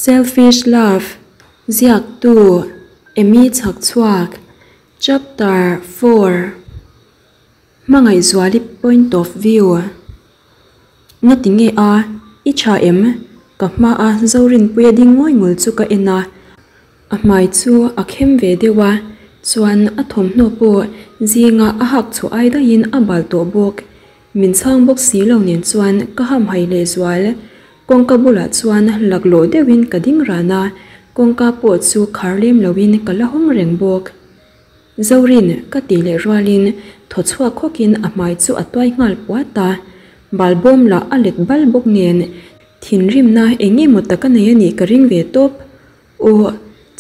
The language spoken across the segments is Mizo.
Selfish Love, Ziaktu, Emy Chhakchhuak, Chapter 4 Hmangaihzuali Point of View Ngati nge a, i tha em? Ka hma a Zorinpuia ding ngawi ngul chu ka en a, a hmai chu a khem ve deuh a, chuan a thawmhnaw pawh zinga a hak chhuah ai daihin a bal tawh bawk. Min chhang bawk si lo nen chuan ka hamhaih lehzual. Kawngka bulah chuan laklawh deuhin ka ding ran a, kawngka pawh chu khar lem loin ka la hawng reng bawk. Zorin, ka tih leh rualin thaw chhuak khawkin a hmai chu a tuai nghal puat a, balbawm lah a let bal bawk nen thinrimna eng emaw tak a nei a nih ka ring ve tawp. Aw,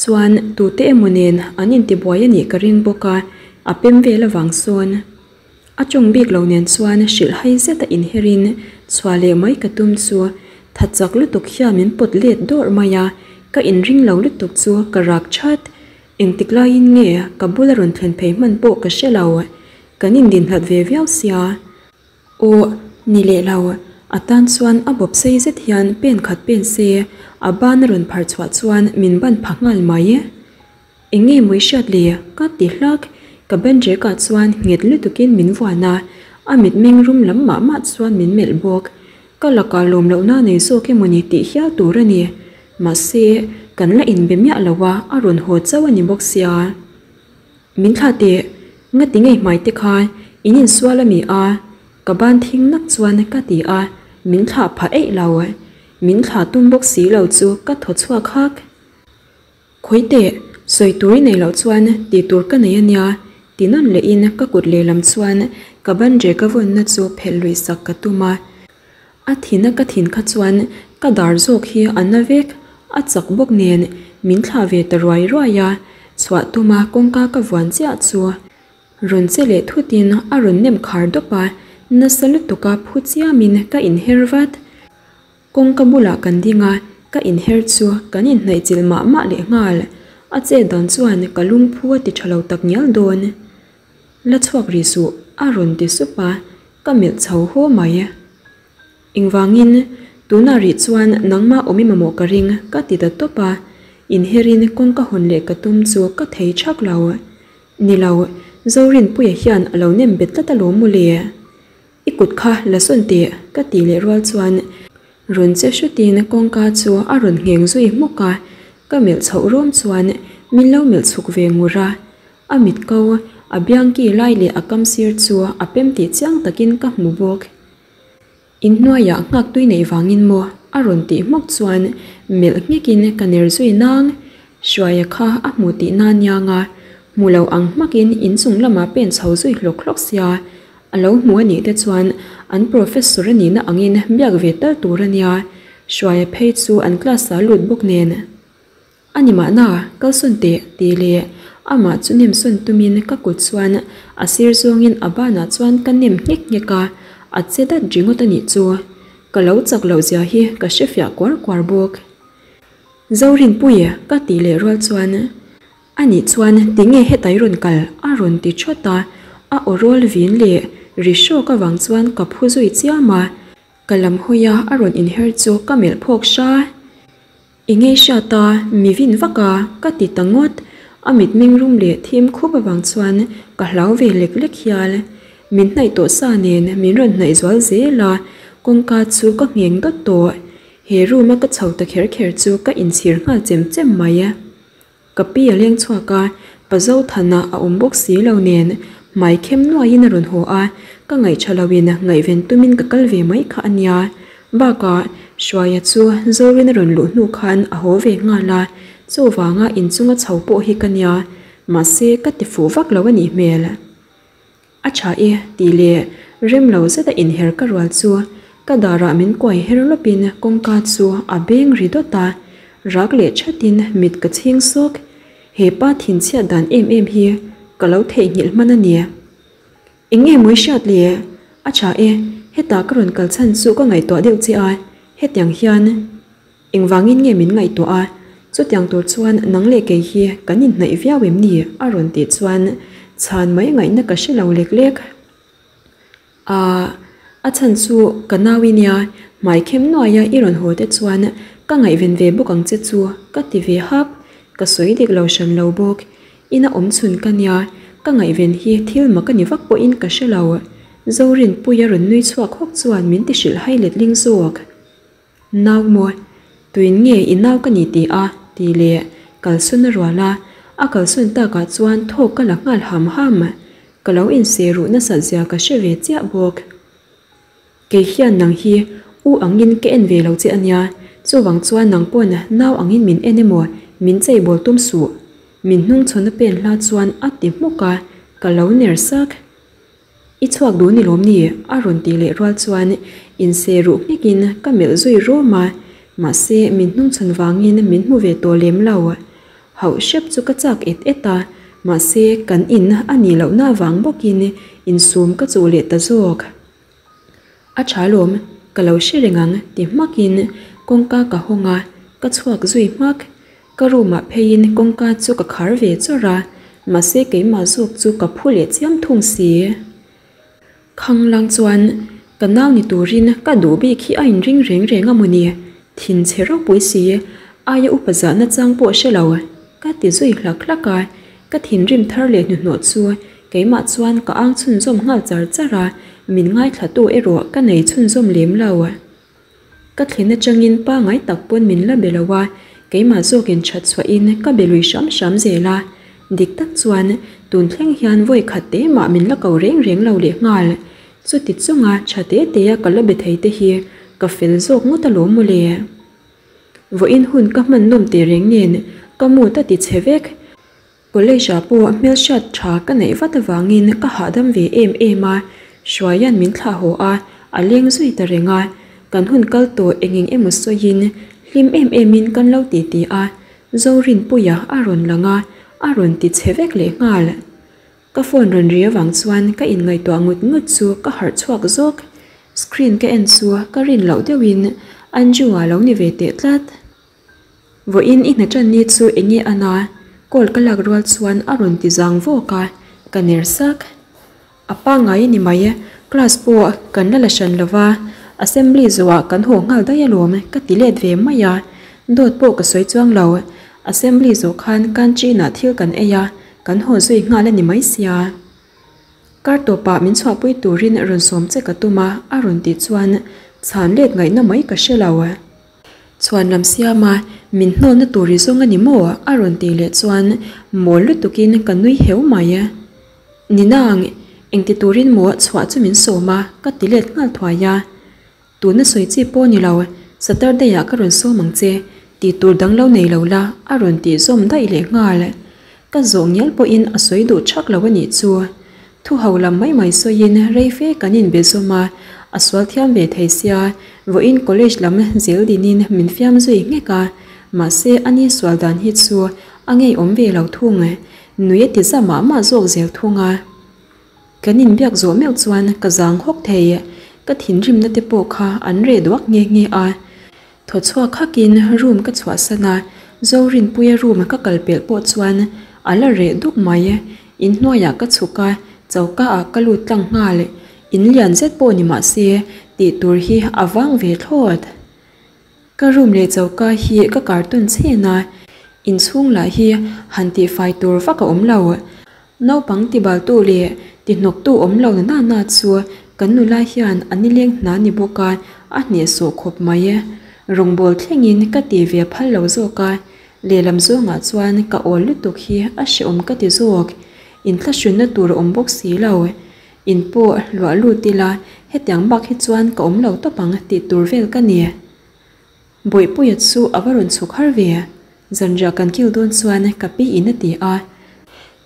chuan tute emaw nen an intibuai a nih ka ring bawk a, a pem vel avang sawn. A tawng bik lo nen chuan hrilh hai zet a inherin chhuah leh mai ka tum chu tha chak lutuk hian min pawt let dawrh mai a, ka inring lo lutuk chu ka rak that. Engtik laiin nge ka bula rawn thlen phei hman pawh ka hre lo, kan indin hlat ve viau sia. Aw, ni leh lo, a tan chuan a bawp sei zet hian pen khat pen se a ban a rawn phar chhuah chuan min ban pha nghal mai. Eng nge mawi hriat le? Ka ti hlak. Ka ban rek ah chuan nghet lutukin min vuan a, a mitmeng rum lam mah mah chuan min melh bawk. Ka lakah lawm lohna nei zawk emawni tih hial tur a ni. Mahse, kan la inbe miah lo a, a rawn haw chauh a ni bawk sia. Min thlah teh, ngati ngei hmai te kha in insual a mi a? Ka ban thing nak chuan ka ti a, min thlah phah eih lo. Min thlah tum bawk si lo chu ka thaw chhuak hak. Khawi teh, sawi tur i neih loh chuan tih tur ka nei a nia, ti nawn lehin ka kut lehlam chuan ka banre ka vawnna chu phelh luih sak ka tum a. A thina ka thin kha chuan ka dar zawk hi a na vek, a chak bawk nen min thlah ve ta ruai ruai a, chhuah tuma kawngka ka vuan chiah chu rawn che leh thutin a rawn nem khar dawp a, nasa lutuka phu chiamin ka inher vat. Kawngka bulah kan ding a, ka inher chu kan inhnaih chilh mah mah leh nghal. A chet dan chuan ka lungphu a ti tha lo tak ngial dawn. La chhuak rih suh, a rawn ti sup a, ka melh chho haw mai. Engvangin, tunah rih chuan nangmah awm i mamawh ka ring, ka ti ta tawp a. Inherin kawngka hawn leh ka tum chu ka thei thak lo. Ni lo, Zorinpuia hian a lo nem bet tlat alawm mawle. I kut kha la sawn teh ka tih leh rual chuan rawn che hrutin kawngka chu a rawn ngheng zui hmawk a, ka melh chhoh rawm chuan min lo melh chhuk ve ngur a, a mit ko a biang ki lai leh a kam sir chu a pem tih chiang takin ka hmu bawk. Inhnuaiah nghak tui neih vangin maw a rawn tih hmawk chuan melh nghekin ka ner zui nang, Hruaia kha a hmu tih na niang a, hmu lo ang hmakin inchung lamah pen chho zui hlawk hlawk sia, A lo hmu a nih te chuan an professor a nihna angin biak ve tal tur a nia, Hruaia phei chu an class ah lut bawk nen. A ni mahna, kalsawn teh tih leh amah chu nemsawn tumin ka kut chuan a sir zawngin a banah chuan ka nem nghek nghek a, a che dat ringawt a nih chu. Ka lo chak loh zia hi ka hrefiah kuar kuar bawk. Zorinpui ka tih leh rual chuan. A nih chuan tinge heta i rawn kal? a rawn ti thawt a, a aw rawl vin leh ri hrawk avang chuan ka phu zui chiam a, ka lam hawi a a rawn inher chu ka melh phawk hra. I ngei hriat a, mi vin vak a, ka ti ta ngawt. A mitmeng rum leh thim khup avang chuan ka hlau ve lek lek hial. Min hnaih tawh sa nen min rawn hnaih zual zel a, kawngka chu ka ngheng dawt tawh. He room a ka chho ta kher kher chu ka inchhir nghal chem chem mai. Ka pi a leng chhuak a, pa Zothana a awm bawk si lo nen hmai khem nuaiin a rawn haw a, ka ngaihṭha loin ngaihven tumin ka kal ve mai kha a nia. Bakah, Hruaia chu Zorin a rawn luh hnu khan a haw ve nghal a, chuvanga inchunga chho pawh hi ka nia, mahse ka ti fuh vak lo a nih hmel. A tha e, tih leh rem lo zeta inher ka rual chu ka darah min kuai her lawpin kawngka chu a beng ri dawt a, rak leh thatin mit ka chhing sawk. He pa thinchhiat dan em em hi ka lo theihnghilh hman a ni. Eng nge mawi hriat le? A tha e, hetah ka rawn kal chhan chu ka ngaihtuah deuh che a, hetiang hian. Engvangin nge min ngaihtuah a? Chutiang tur chuan nang leh kei hi kan inhnaih viau em ni? a rawn tih chuan chhan mai ngaihna ka hre lo lek lek. Aaa, a chhan chu ka nau i nia, hmai khem nuaia i rawn haw te chuan Ka ngaihven ve bawk ang che chu ka ti ve hap. Ka sawi dik lo hran lo bawk. Ina awm chhun ka nia, ka ngaihven hi thil mak a ni vak pawhin ka hre lo. Zorinpuia rawn nui chhuak hawk chuan min ti hrilh hai letling zawk. Nau maw? Tuin nge i nau ka ni ti a? tih leh kalsawn a rual a, a kalsawn takah chuan thawk ka la nghal ham ham. Ka lo inseh ruh nasat zia ka hre ve chiah bawk. Kei hian nang hi u angin ka en ve lo che a nia, chuvang chuan nang pawn nau angin min en emaw min cheibawl tum suh. Min hnungchhawn a pen hla chuan a ti hmuk a, ka lo ner sak. I chhuak duh ni lawm ni? a rawn tih leh rual chuan inseh ruh nghekin ka melh zui rawm a, mahse min hnungchhawn vangin min hmu ve tawh lem lo. Hauh hrep chu ka chak et et a, mahse kan in a nih lohna avang bawkin insum ka chuh leh ta zawk. A tha lawm, ka lo hre reng ang ti hmakin kawngka ka hawng a, ka chhuak zui hmak. Ka room ah pheiin kawngka chu ka khar ve chawrh a, mahse keimah zawk chu ka phu leh chiam thung si. Khanglang chuan ka nau ni turin ka duh bik hi a inring reng reng a mawni, thin chhe ropui si, aia upa zahna chang pawh hre lo ka ti zui hlak hlak a, ka thinrim thar leh hnuhnawh chu keimah chuan ka ang chhunzawm nghal char char a, min ngaithlatu erawh ka nei chhunzawm lem lo. Ka thlen atangin pangai tak pawn min la be lo a, keimah zawkin that chhuahin ka be lui hram hram zel a. Dik tak chuan tun thleng hian vawi khat te mah min la ko reng reng lo leh nghal. Chuti chunga tha te te a ka la be thei te hi ka fel zawk ngawt alawm mawle. Vawiin hun ka hman nawm teh reng nen ka mood a ti chhe vek. College ah pawh hmelhriat tha ka neih vat avangin ka hahdam ve em em a, Hruaia'n min thlah haw a, a leng zui ta reng a, kan hun kal tawh eng eng emaw sawiin hlim em emin kan lo ti ti a, Zorinpuia a rawn lang a, a rawn ti chhe vek leh nghal. Ka phone rawn ri avang chuan ka inngaihtuah ngut ngut chu ka harh chhuak zawk, screen ka en chu ka rin loh deuhin Anju-a lo ni ve teh tlat. Vawiin i hna ṭan ni chu eng nge a na? Call ka lak rual chuan a rawn ti zang vawk a, ka ner sak. A pangngai a ni mai, class pawh kan la la hran lo va, assembly zawhah kan haw nghal daih alawm ka ti let ve mai a, dawt pawh ka sawi chuang lo. Assembly zawh khan canteen ah thil kan ei a, kan haw zui nghal a ni mai sia. Kar tawpah min chhuahpui turin rawn sawm che ka tum a, a rawn tih chuan chhan let ngaihna mai ka hre lo. Chhuan lam siama min hnawlna tur i zawng a ni maw? a rawn tih leh chuan mawl lutukin ka nui heu mai. Ninang, engti turin maw chhuah chu min sawm a? ka ti let nghal thuai a. Tuna sawi chi pawh ni lo, Saturday ah ka rawn sawm ang che, tih tur dang lo nei lo la a rawn tih zawm daih leh nghal. Ka zawh ngial pawhin a sawi duh thak lo a nih chu. Thu ho lam mai mai sawiin rei fe kan inbe zawm a, a sual thiam ve thei sia, vawiin college lam zel dinin min fiam zui nghek a, mahse a ni sual dan hi chu a ngeiawm ve lo thung, nui a ti za mah mah zawk zel thung a. Kan inbiak zawh meuh chuan ka zang hawk thei, ka thinrimna te pawh kha an reh duak nghe nghe a. Thaw chhuak hakin room ka chhuahsan a, Zorinpuia room ka kal pelh pawh chuan a la reh duk mai. Inhnuaiah ka chhuk a, choka ah ka lut tlang nghal. In lian zet pawh ni mah se tih tur hi a vang ve thlawt. Ka room leh choka hi ka carton chhen a, inchhung lah hi han tihfai tur vak a awm lo. Naupang tibaltu leh tihnawktu awm lo na na na chu kan nula hian a nileng hna ni bawk a, a hnehsawh khawp mai. Rawngbâwl thlengin ka ti ve phal lo zawk a, lehlam zawngah chuan ka awl lutuk hi a hrehawm ka ti zawk. Inthlahrunna tur a awm bawk si lo. In pawh luah lut ila hetiang bak hi chuan ka awm lo tawp ang tih tur vel ka ni. Bawihpuia chu a va rawn chhuk har ve. Zanriah kan kil dawn chuan ka pi in a ti a.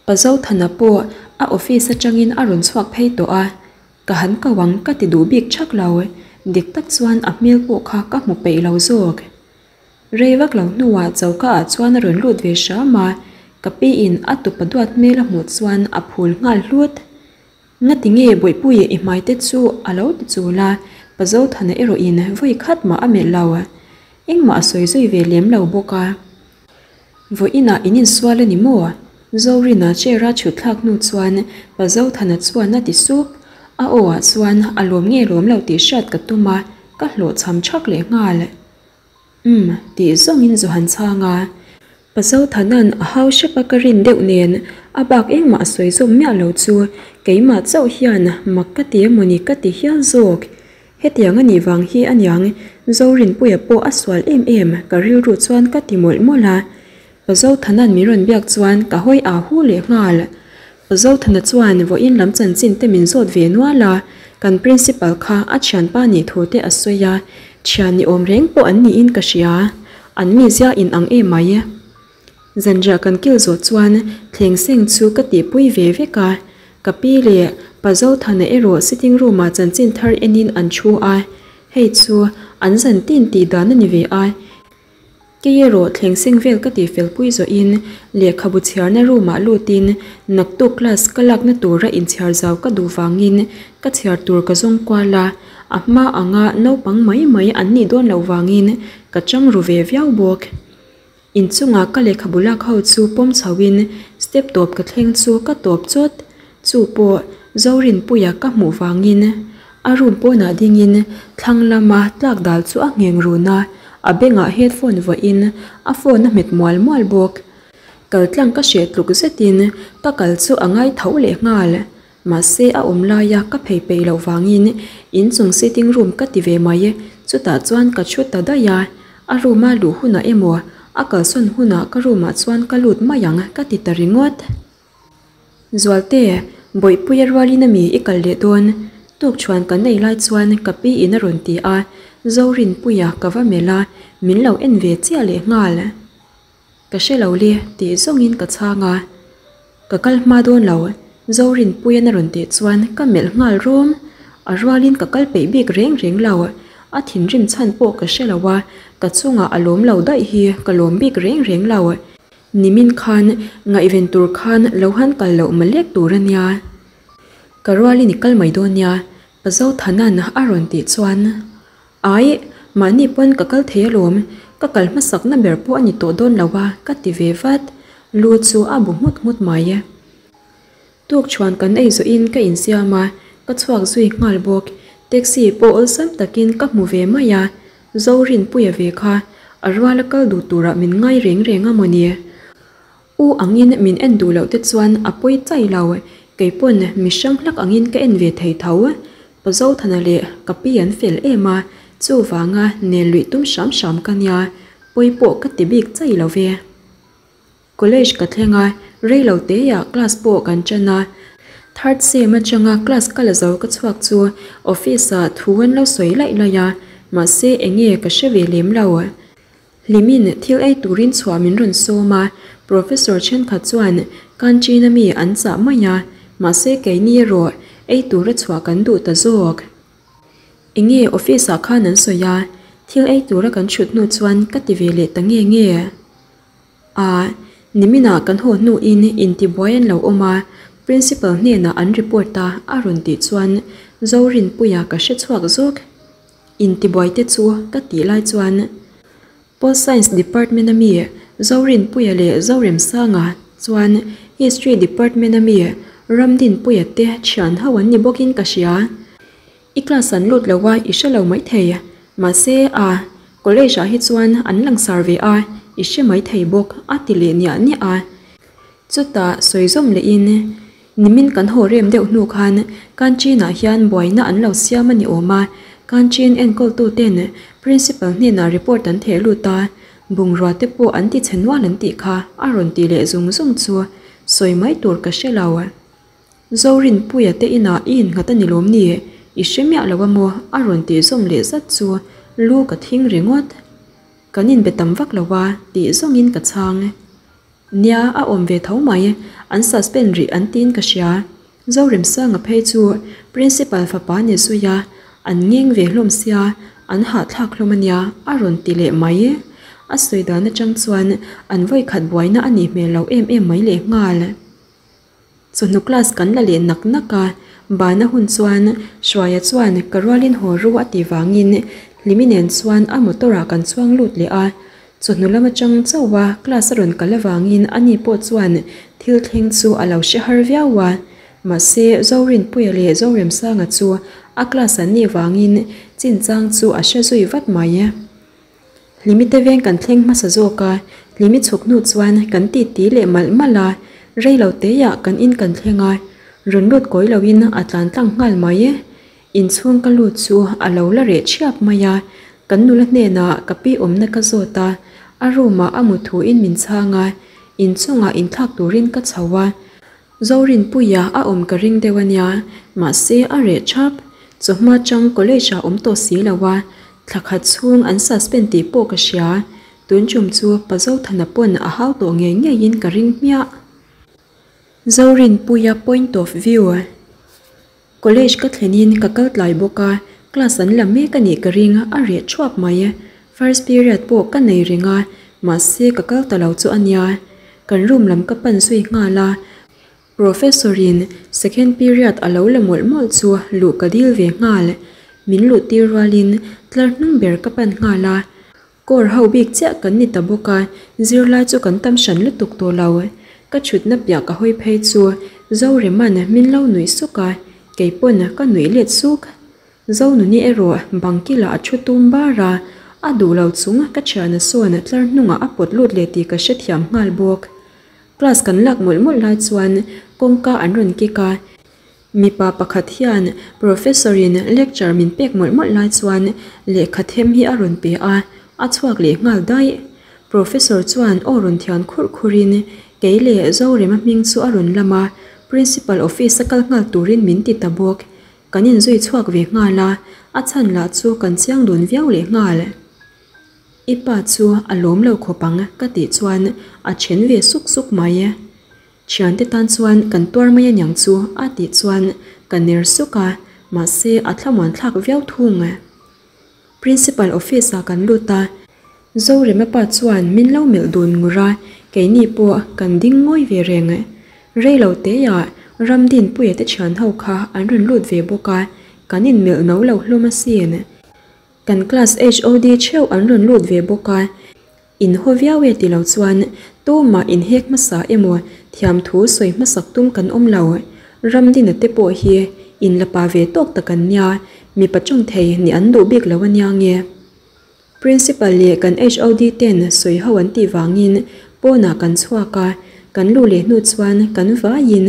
Pa Zothana pawh a office atangin a rawn chhuak phei tawh a. Ka han ko ang ka ti duh bik thak lo. Dik tak chuan a hmel pawh kha ka hmu peih lo zawk. Rei vak lo hnuah choka ah chuan a rawn lut ve hram a. Ka pi in a tupa duat hmel a hmuh chuan a phul nghal hlut. Ngati nge Bawihpuia i hmai te chu a lo ti chul a, Pa Zothana erawhin vawi khat mah a melh lo. Engmah a sawi zui ve lem lo bawk a. Vawiinah in insual a ni maw? Zorina chair a chhut thlak hnu chuan Pa Zothana chuan a ti sup. A aw ah chuan a lawm nge lawm lo tih hriat ka tum a, ka hlawhchham thak leh nghal. Umm tih zawngin zu han chhang a. Pa Zothanan a hau hrep a ka rin deuh nen a bak engmah a sawi zawm miah lo chu keimah chauh hian mak ka ti emawni ka ti hial zawk. Hetiang a nih vang hi aniang Zorinpuia pawh a sual em em ka rilru chuan ka ti mawlh mawlh a. Pa Zothanan min rawn biak chuan ka hawi aa hu leh nghal. Pa Zothana chuan vawiin lam chanchin te min zawt ve nual a, kan principal kha a thianpa nih thu te a sawi a, thian ni awm reng pawh an niin ka hria. An mizia in ang em mai. Zanriah kan kil zawh chuan thleng seng chu ka tihpui ve vek a, ka pi leh Pa Zothana erawh sitting room ah chanchin thar enin an thu a, hei chu an zan tin tih dan a ni ve a. Kei erawh thleng seng vel ka tih fel pui zawhin lehkhabu chhiarna room ah lutin naktuk class ka lakna tura inchhiar zau ka duh vangin ka chhiar tur ka zawng kual a, a hma anga naupang mai mai an nih dawn loh vangin ka chang ru ve viau bawk. Inchunga ka lehkhabu lak ho chu pawm chhoin step tawp ka thleng chu ka tawp chawt. Chu pawh Zorinpuia ka hmuh vangin a room pawnah dingin thlang lama tlak dal chu a ngheng run a, a bengah headphone vuahin a phone a hmet mual mual bawk. Kal tlang ka hreh tluk zetin ka kal chu a ngai tho leh nghal. Mahse a awm laia ka phei peih loh vangin inchung sitting room ka ti ve mai, chutah chuan ka thu ta daih a, a room a luh hunah emaw a kalsawn hunah ka room ah chuan ka lut mai ang ka ti ta ringawt. Zualte, Bawihpuia rualin ami i kal leh dawn? Tukchhuan kan nei lai chuan ka pi in a rawn ti a, Zorinpuia ka va melh a, min lo en ve chiah leh nghal. Ka hre lo le tih zawngin ka chhang a, ka kal hma dawn lo, Zorinpuian a rawn tih chuan ka melh nghal rum. A rualin ka kal peih bik reng reng lo, a thinrim chhan pawh ka hre lo a, ka chungah a lawm lo daih hi ka lawm bik reng reng lo. Nimin khan ngaihven tur khan lo han kal loh malek tur a nia. Ka rualin i kal mai dawn nia, Pa Zothanan a rawn tih chuan, Aih, mahni pawn ka kal thei alawm, ka kal hmasakna ber pawh a ni tawh dawn lo a, ka ti ve vat. Lu chu a bu nghut nghut mai. Tukṭhuan kan ei zawhin ka insiam a, ka chhuak zui nghal bawk. Taxi pawh awlsam takin ka hmu ve mai a, Zorinpuia ve kha a ruala kal duh turah min ngai reng reng a mawni. U angin min en duh loh te chuan a pawi chai lo, kei pawn mi hrang hlak angin ka en ve thei tho. Pa Zothana leh ka pi an fel em a, chuvanga nel luih tum hram hram ka nia, pawi pawh ka ti bik chai lo ve. College ka thleng a, rei lo teiah class pawh kan ṭan a. Third sem aṭanga class ka la zo ka chhuak chu office ah thu an lo sawi laih laih a, mahse eng nge ka hre ve lem lo. Hlimin thil ei turin chhuah min rawn sawm a, professor ṭhenkhat chuan canteen a mi an chah mai a, mahse keini erawh ei tura chhuah kan duh ta zawk. Eng nge office ah khan an sawi a, thil ei tura kan ṭhut hnu chuan ka ti ve leh ta nge nge. A, niminah kan haw hnuin intibuai an lo awm a, Principal hnenah an report a a rawn tih chuan Zorinpuia ka hre chhuak zawk. Intibuai te chu ka tih lai chuan Pol Science Department a mi Zorinpuia leh Zoremsanga chuan History Department a mi Ramdinpuia te thian ho an ni bawkin ka hria. I class an lut lo a, i hre lo maithei. Mahse, a, college ah hi chuan an langsar ve a, i hre maithei bawk, a ti leh niah niah a. Chutah sawi zawm lehin, Nimin kan haw rem deuh hnu khan Kanchin ah hian buaina an lo siam a ni awm a, Kanchin enkawltu ten Principal hnenah report an theh lut a, bungrua te pawh an ti chhe nual an tih kha a rawn ti leh zung zung chu sawi mai tur ka hre lo. Zorinpuia te inah i innghat a ni lawm ni? I hre miah lo a maw? A rawn tih zawm leh zat chu lu ka thing ringawt. Kan inbe tam vak lo a tih zawngin ka chhang. Nia, a awm ve tho mai, an suspend rih an tiin ka hria. Zoremsanga phei chu Principal fapa ni zui a, an ngeng ve hlawm sia, an hahthlak hlawm a nia a rawn ti leh mai. A sawi dan atang chuan an vawikhat buaina a nih hmel lo em em mai lehnghal. Chawhnu class kan la leh nak nak a, bana hun chuan Hruaia chuan ka rualin haw ru a tih vangin Hlimi nen chuan a motor ah kan chuang lut leh a. Chawhnu lam atang chauh a class a rawn kal avangin ani pawh chuan thil thleng chu a lo hre har viau a. Mahse Zorinpuia leh Zoremsanga chu a class an nih vangin chinchang chu a hre zui vat mai. Hlimi te veng kan thleng hmasa zawk a, Hlimi chhuk hnu chuan kan titi leh malh malh a, rei lo teiah kan in kan thleng a, rawn lut kawi loin a tlan tlang nghal mai. Inchhung ka lut chu a lo la reh thiap mai a, kan nula hnenah ka pi awmna ka zawt a, a room ah a mu thuin min chhang a, inchungah inthlak turin ka chho a, Zorinpuia a awm ka ring deuh a nia, mahse a reh thap. Chawhma chang college ah awm tawh si lo a, thla khat chhung an suspend tih pawh ka hria. Tun tum chu Pa Zothana pawn a hau tawh ngei ngeiin ka ring hmiah. Zorinpuia point of view. College ka thlenin ka kal tlai bawk a, class an la mek a nih ka ring, a reh thuap mai. First period pawh ka nei reng a, mahse ka kal ta lo chu a nia. Kan room lam ka pan zui nghal a, Professor in second period a lo la mawlh mawlh chu luh ka dil ve nghal. Min luh tir rualin tlar hnung ber ka pan nghal a, Core ho bik chiah kan ni ta bawk a, zirlai chu kan tam hran lutuk tawh lo. Ka chhutna piah ka hawi phei chu Zoreman min lo nuih suk a, kei pawn ka nuih let suk. Zonuni erawh bang kilah a thu tum bar a, a duh lo chung ka thiana sawn tlar hnungah a pawt lut leh tih ka hrethiam nghal bawk. Class kan lak mawlh mawlh lai chuan kawngka an rawn kick a, Mipa pakhat hian Professor in lecture min pek mawlh mawlh lai chuan lehkha them hi a rawn pe a, a chhuak leh nghal daih. Professor chuan aw rawn thian khurh khurh in kei leh Zorema hming chu a rawn lam a, Principal office a kal nghal turin min ti ta bawk. Kan inzui chhuak ve nghal a, a chhan lah chu kan chiang dun viau leh nghal. I pa chu a lawm lo khawp ang ka tih chuan a then ve suk suk mai. Thiante tan chuan kan tuar mai aniang chu a tih chuan ka ner suk a, mahse a thlamuan thlak viau thung. Principal office ah kan lut a, Zorema pa chuan min lo melh dun ngur a, keini pawh kan ding ngawi ve reng. Rei lo teiah Ramdinpuia te thian ho kha an rawn lut ve bawk a, kan inmelh no lo hlawm asin. Kan class HOD theuh an rawn lut ve bawk a, In haw viau e ti lo chuan tumah inhek hmasa emaw thiamthu sawi hmasak tum kan awm lo. Ramdina te pawh hi in la pa ve tawk tak an nia, mipa tawng thei nih an duh bik lo a nia nge. Principal leh kan HOD ten sawi ho an tih vangin pawnah kan chhuak a, kan luh leh hnu chuan kan vaiin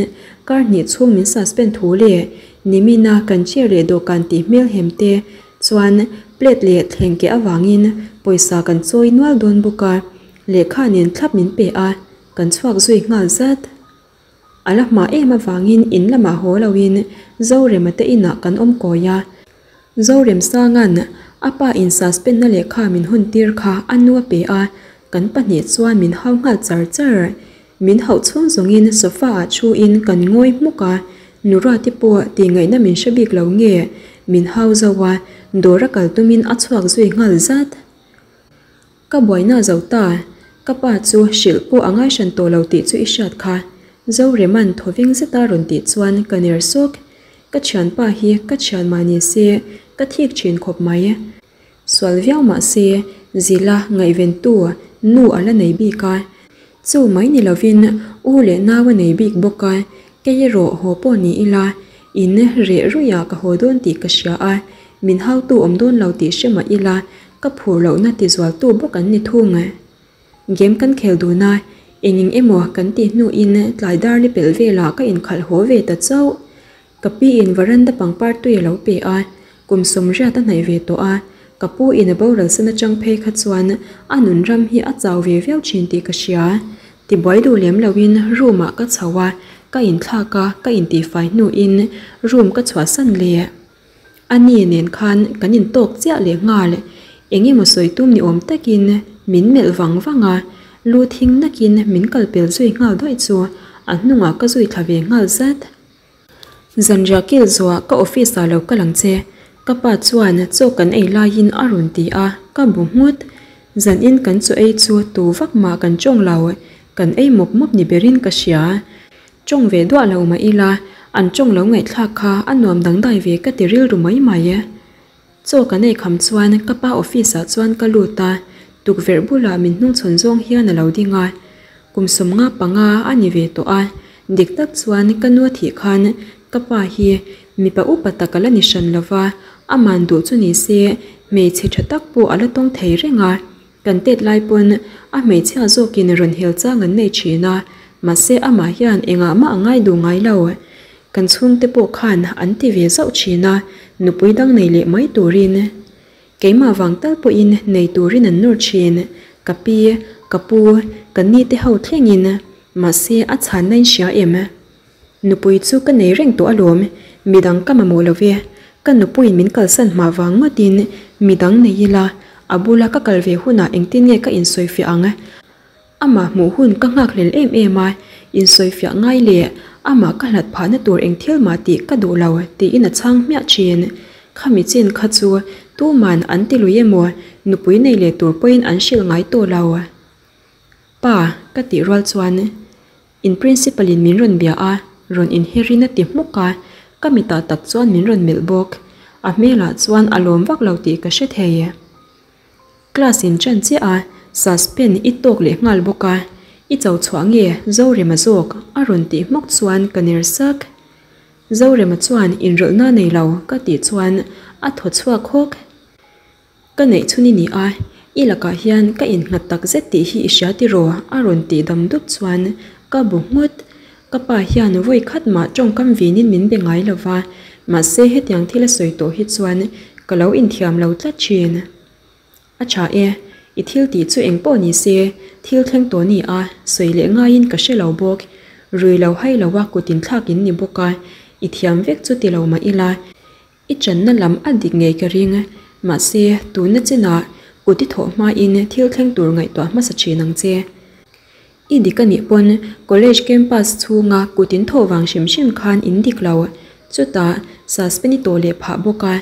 kar hnih chhung min suspend thu leh nimina kan chair leh dawhkan tih hmelhem te Chuan plate leh thleng keh avangin pawisa kan chawi nual dawn bawk a, lehkha nen thlap min pe a, kan chhuak zui nghal zat. A la hma em avangin in lamah haw loin Zorema te inah kan awm kawi a. Zoremsanga'n a pa in suspend na lehkha min hawn tir kha a nu a pe a, kan pahnih chuan min hau nghal char char. Min hauh chhung zawngin sofa ah thu in kan ngawi hmuk a, Nurate pawh tihngaihna min hre bik lo nge min hau zo a, dawr a kal tumin a chhuak zui nghal zat. Ka buaina zo ta, ka pa chu hrilh pawh a ngai hran tawh lo tih chu i hriat kha, Zoreman thawveng zeta rawn tih chuan ka ner sawk. Ka thianpa hi ka thian mah ni se ka thik thin khawp mai. Sual viau mah se, Zila ngaihventu nu a la nei bik a. Chu mai ni lovin u leh nau a nei bik bawk a, kei erawh haw pawh ni ila, in reh ruihah ka haw dawn tih ka hria a, min hautu awm dawn lo tih hre mah ila, ka phur lohna tizualtu bawk an ni thung. Game kan khel dun a, eng eng emaw kan tih hnuin tlai dar li pelh velah ka inkhalh haw ve ta chauh. Ka pi in varanda pangpar tui a lo pe a, kum sawmriat a hnaih ve tawh a, ka pu in a boral san atang phei kha chuan a nun ram hi a chau ve viau thin tih ka hria. Tibuai duh lem loin room ah ka chho a, ka inthlak a, ka intihfai hnuin room ka chhuahsan leh. A ni nen khan kan intawk chiah leh nghal, eng emaw sawi tum ni awm takin min melh vang vang a, lu thing nakin min kalpel zui nghal daih chu a hnungah ka zui thla ve nghal zat. Zanriah kil zuah ka office ah lo kal ang che, ka pa chuan chaw kan ei laiin a rawn ti a, ka bu nghut. Zanin kan chaw ei chu tu vak mah kan tawng lo, kan ei mawp mawp ni berin ka hria. Tawng ve duah lo mah ila, an tawng lo ngaihthlak kha a nuam dangdai ve ka ti rilru mai mai. Chaw kan ei kham chuan ka pa office ah chuan ka lut a, tukverh bulah min hnungchhawn zawng hian a lo ding a. Kum sawmnga panga a ni ve tawh a, dik tak chuan ka nu a thih khan ka pa hi mipa upa tak a la ni hran lo va, aman duh chu ni se hmeichhe tha tak pawh a la tawng thei reng a. Kan tet lai pawn a hmeichhia zawkin rawn hel chang an nei thin a, mahse amah hian engah mah a ngai duh ngai lo. Kan chhungte pawh khan an ti ve zauh thin a, nupui dang nei leh mai turin. Keimah vang tal pawhin nei turin an nawr thin, ka pi, ka pu, ka ni te ho thlengin. Mahse a chhanna in hria em? Nupui chu ka nei reng tawh alawm, midang ka mamawh lo ve. Ka nupuiin min kalsan hma vang ngawtin midang nei ila, a bula ka kal ve hunah engtin nge ka insawifiah ang? Amah hmuh hun ka nghakhlel em em a, insawifiah ngai leh amah ka hlat phahna tur eng thil mah tih ka duh lo tiin a chhang hmiah thin. Khami chin kha chu tuman an ti lui emaw nupui nei leh tur pawhin an hrilh ngai tawh lo. Pa, ka tih rual chuan in principal in min rawn bia a, rawn inherin a ti hmuk a, ka mitah tak chuan min rawn melh bawk. A hmelah chuan a lawm vak lo tih ka hre thei. Class in ṭan chiah a, suspend i tawk leh nghal bawk a, i cho chhuah nge Zorema zawk a rawn tih hmawk chuan ka ner sak. Zorema chuan inrawlhna nei lo ka tih chuan a thaw chhuak hawk. Ka neih chhun i ni a, i lakah hian ka innghat tak zet tih hi i hria tiraw a rawn tih dam dup chuan ka bu nghut. Ka pa hian vawi khat mah tawngkam vinin min be ngai lo va, mahse hetiang thil a sawi tawh hi chuan ka lo inthiam lo tlat thin. A tha e, i thil tih chu eng pawh ni se, thil thleng tawh ni a, sawi leh ngaiin ka hre lo bawk. Rui lo hai lo a kut inthlak in ni bawk a, i thiam vek chu ti lo mah ila, I channa lam a dik ngei ka ring. Mahse, tuna chinah kut i thawh hmain thil thleng tur ngaihtuah hmasa thin ang che. I dik a nih pawn college campus chhunga kut in thawh vang hrim hrim khan in dik lo. Chutah, suspend i tawh leh phah bawk a.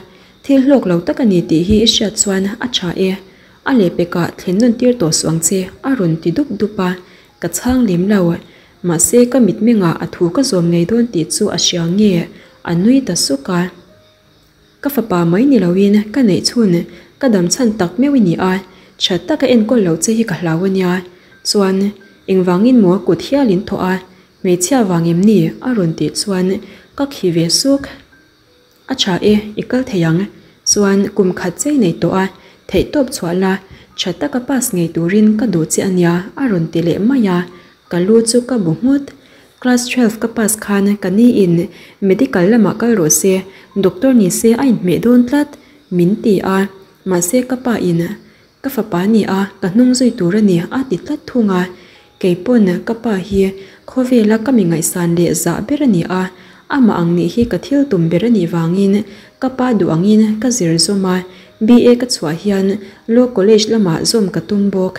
Thil hlawk lo tak a ni tih hi i hriat chuan a tha e. A lehpekah thlen nawn tir tawh suh ang che, a rawn ti dup dup a. Ka chhang lem lo. Mahse ka mitmengah a thu ka zawm ngei dawn tih chu a hria nge a nui ta suk a. Ka fapa mai ni loin ka neih chhun ka dam chhan tak meuh i ni a, that taka enkawl loh che hi ka hlau a nia. Chuan engvangin maw kut hial in thawh a, hmeichhia vang em ni a rawn tih chuan ka khi ve suk. A tha e, i kal thei ang. Chuan kum khat chei nei tawh a, theihtawp chhuah la, tha taka pass ngei turin ka duh che a nia a rawn ti leh mai a, ka lu chu ka bu nghut. Class twelve ka pass khan ka ni in medical lamah kal rawh se, doctor ni se a inhmeh dawn tlat min ti a, mahse ka pa in Ka fapa ni a, ka hnung zui tur a ni a ti tlat thung a. Kei pawn ka pa hi khawvela ka mi ngaihsan leh zah ber a ni a, amah ang nih hi ka thil tum ber a nih vangin ka pa duh angin ka zir zawm a, BA ka chhuah hian Law College lamah zawm ka tum bawk.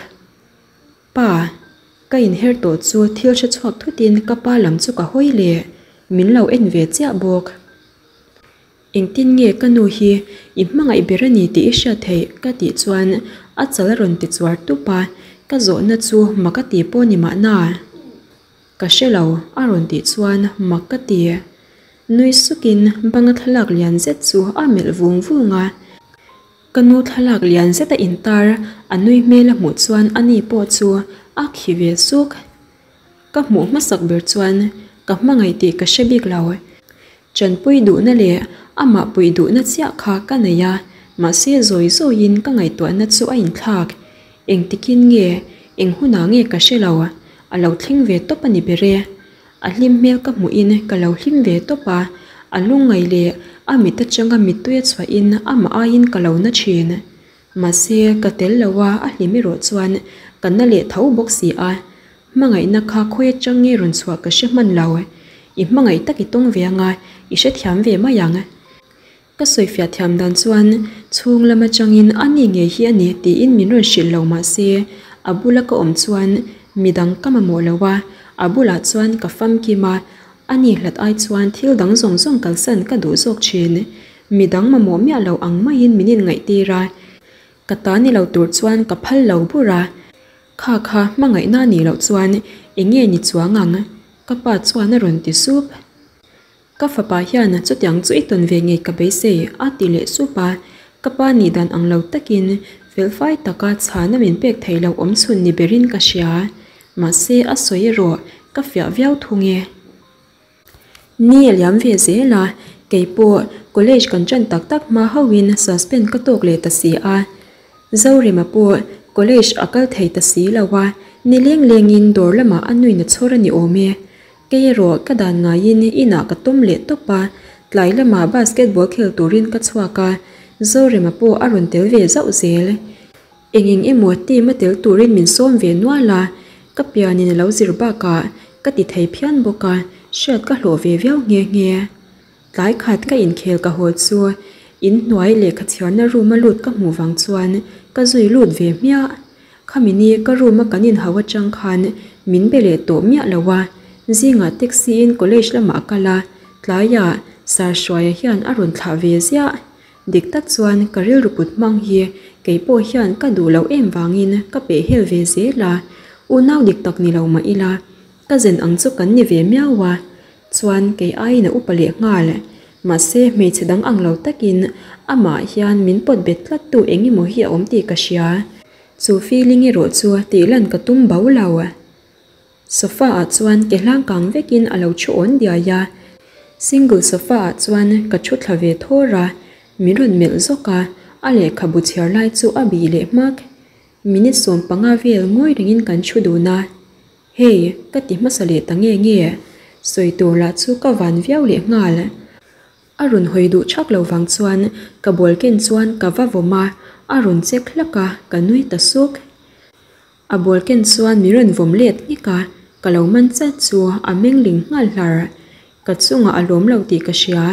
Pa, ka inher tawh chu thil hre chhuak thutin ka pa lam chu ka hawi leh, min lo en ve chiah bawk. Engtin nge ka nu hi i hmangaih ber a ni tih i hriat theih? ka tih chuan a chal a rawn ti chuar tup a, ka zawhna chu mak a ti pawh ni mahna. Ka hre lo a rawn tih chuan mak ka ti. Nui sukin banga thlalak lian zet chu a melh vung vung a. Ka nu thlalak lian zet a intar a nui hmel a hmuh chuan ani pawh chu a khi ve suk. Ka hmuh hmasak ber chuan ka hmangaih tih ka hre bik lo. Chanpui duhna leh amah puih duhna chiah kha ka nei a, mahse zawi zawiin ka ngaihtuahna chu a inthlak. Engtikin nge, eng hunah nge ka hre lo, a lo thleng ve tawp a ni ber e. A hlim hmel ka hmuhin ka lo hlim ve tawp a, a lungngaih leh a mit atanga mittui a chhuahin amah aiin ka lo na thin. Mahse, ka tel lo a, a hlim erawh chuan ka na leh tho bawk si a. Hmangaihna kha khawi atang nge rawn chhuah ka hre hman lo. I hmangaih tak i tawng ve anga, i hrethiam ve mai ang. Ka sawifiah thiam dan chuan chhung lam atangin a ni ngei hi a ni tiin min rawn hrilh lo mahse, a bula ka awm chuan midang ka mamawh lo a, a bulah chuan ka famkim a, a ni hlat ai chuan thil dang zawng zawng kalsan ka duh zawk thin. Midang mamawh miah lo ang maiin min inngaihtir a, ka ta ni lo tur chuan ka phal lo bur a, kha kha hmangaihna nih loh chuan eng nge ni chuang ang? Ka pa chuan a rawn ti sup. Ka fapa hian chutiang chu i tawn ve ngei ka beisei a ti leh sup a, ka pa nih dan ang lo takin felfai taka chhana min pek theih loh awm chhun ni berin ka hria. Mahse a sawi erawh ka fiah viau thung e. Ni a liam ve zel a, kei pawh college kan ṭan tak tak hma hauhin suspend ka tawk leh ta si a. Zorema pawh College a kal thei ta si lo a, nileng lengin dawr lamah a nuin a chhawr a ni awm e. Kei erawh ka dan ngaiin inah ka tawm leh tawp a, tlai lamah basketball khel turin ka chhuak a, Zorema pawh a rawn tel ve zauh zel. Eng eng emaw team a tel turin min sawm ve nual a, ka pianin a lo zir bakah ka ti thei phian bawk a, hriat ka hlawh ve viau nghe nghe. Tlai khat ka inkhel ka haw chu inhnuai lehkha chhiarna room a lut ka hmuh vang chuan ka zui lut ve hmiah. Khami ni ka room a kan inhau atang khan min be leh tawh miah lo a, zingah taxi in college lamah a kal a, tlaiah Sir Hruaia hian a rawn thlah ve ziah. Dik tak chuan ka rilru put hmang hi kei pawh hian ka duh loh em vangin ka pehhel ve zel a, unau dik tak ni lo mah ila ka zen ang chu kan ni ve miau a. Chuan kei aiin a upa leh nghal. Mahse hmeichhe dang ang lo takin amah hian min pawt bet tlat tu eng emaw hi a awm tih ka hria. Chu feeling erawh chu tih lan ka tum bo lo. Sofa ah chuan ke hlang kang vekin a lo thu awn diai a. Single sofa ah chuan ka thu thla ve thawr a, min rawn melh zawk a, a lehkhabu chhiar lai chu a bih leh hmak. Minute 15 vel ngawi rengin kan thu dun a. Hei, ka ti hmasa leh ta nge nge? Sawi tur lah chu ka van viau leh nghal. A rawn hawi duh chak lo vang chuan ka ball ken chuan ka va vawm a, a rawn check hlak a, ka nui ta suk. A ball ken chuan min rawn vawm let nghek a, ka lo man chat chu a meng ling nghal hlar. Ka chungah a lawm lo tih ka hria.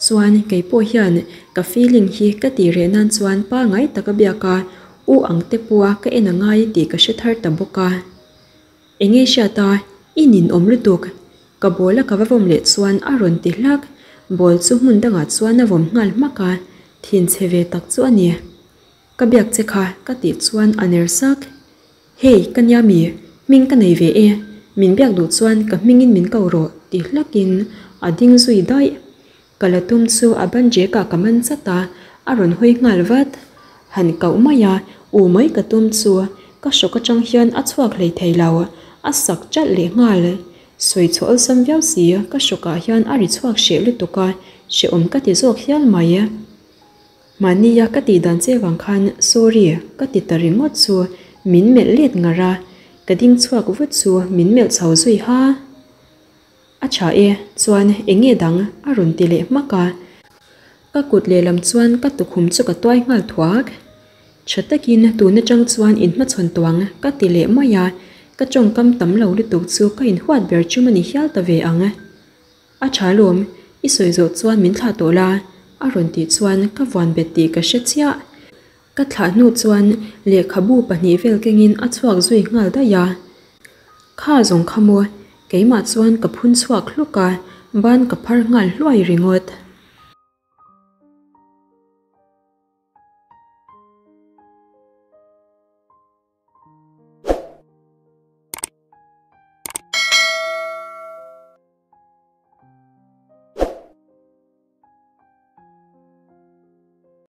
Chuan kei pawh hian ka feeling hi ka tih reh nan chuan pangai taka biak a, u ang te pawha ka en a ngai tih ka hre thar ta bawk a. Enge hriat a, i nin awm lutuk. Ka ball a ka va vawm leh chuan a rawn ti hlak. Ball chu hmun dangah chuan a vawm nghal hmak a, thin chhe ve tak chu a ni. Ka biak che kha ka tih chuan a ner sak. Hey, ka nia mi, hming ka nei ve e, min biak duh chuan ka hmingin min ko rawh ti hlakin a ding zui daih. Ka la tum chu a ban jek ah ka man chat a, a rawn hawi nghal vat. Han koh mai a, u mai ka tum chu ka hrawk atang hian a chhuak hlei thei lo, a sak chalh leh nghal. Sawi chhuah awlsam viau si, ka hrawk ah hian a ri chhuak hreh lutuk a, hrehawm ka ti zawk hial mai. Mahnia ka tih dan che vang khan sorry ka ti ta ringawt chu min melh let ngar a, ka ding chhuak vut chu min melh chho zui ha. A tha e, chuan eng nge dang a rawn ti leh hmak a. Ka kut lehlam chuan ka tukhum chu ka tuai nghal thuak. Tha takin tun atang chuan inhmachhawn tuang ka ti leh mai a, ka tawngkam tam lo lutuk chu ka inhuat ber chum a ni hial ta ve ang. A tha lawm, i sawi zawh chuan min thlah tawh la, a rawn tih chuan ka vuan bet tih ka hre chiah. Ka thlah hnu chuan lehkhabu pahnih vel kengin a chhuak zui nghal daih a. Kha zawng kha maw, keimah chuan ka phun chhuak hluk a, ban ka phar nghal hluai ringawt.